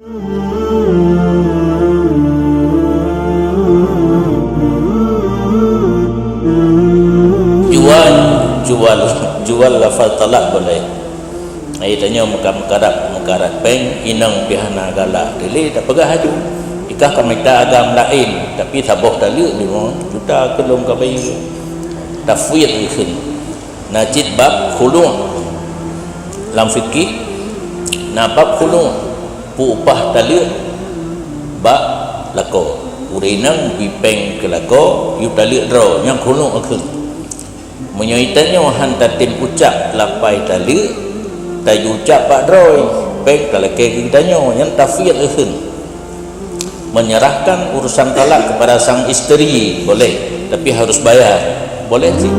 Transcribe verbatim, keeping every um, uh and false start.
Jual, jual, jual lafaz talak boleh. Ai tanyoe meuka-, meukarat, meukarat péng, inong pih hana galak. Dilèe tapeugah laju. Jika ka mita agam laén, tapi saboh taleuek limong juta keu lôn ka bayeue. Tafwid ikheun. Na cit bab khulu'. Lam fikih, na bab khulu', peu upah taleuek bak lakoe. Ureueng inong bi péng keu lakoe, yue taleuek droe, nyan khulu' ikheun. Meunyoe tanyoe han tatem ucap lapai taleuek, tayue ucap bak droe, péng talakée keu tanyoe, nyan tafwid ikheun. Menyerahkan urusan talak kepada sang isteri boleh, tapi harus bayar. Boleh sih.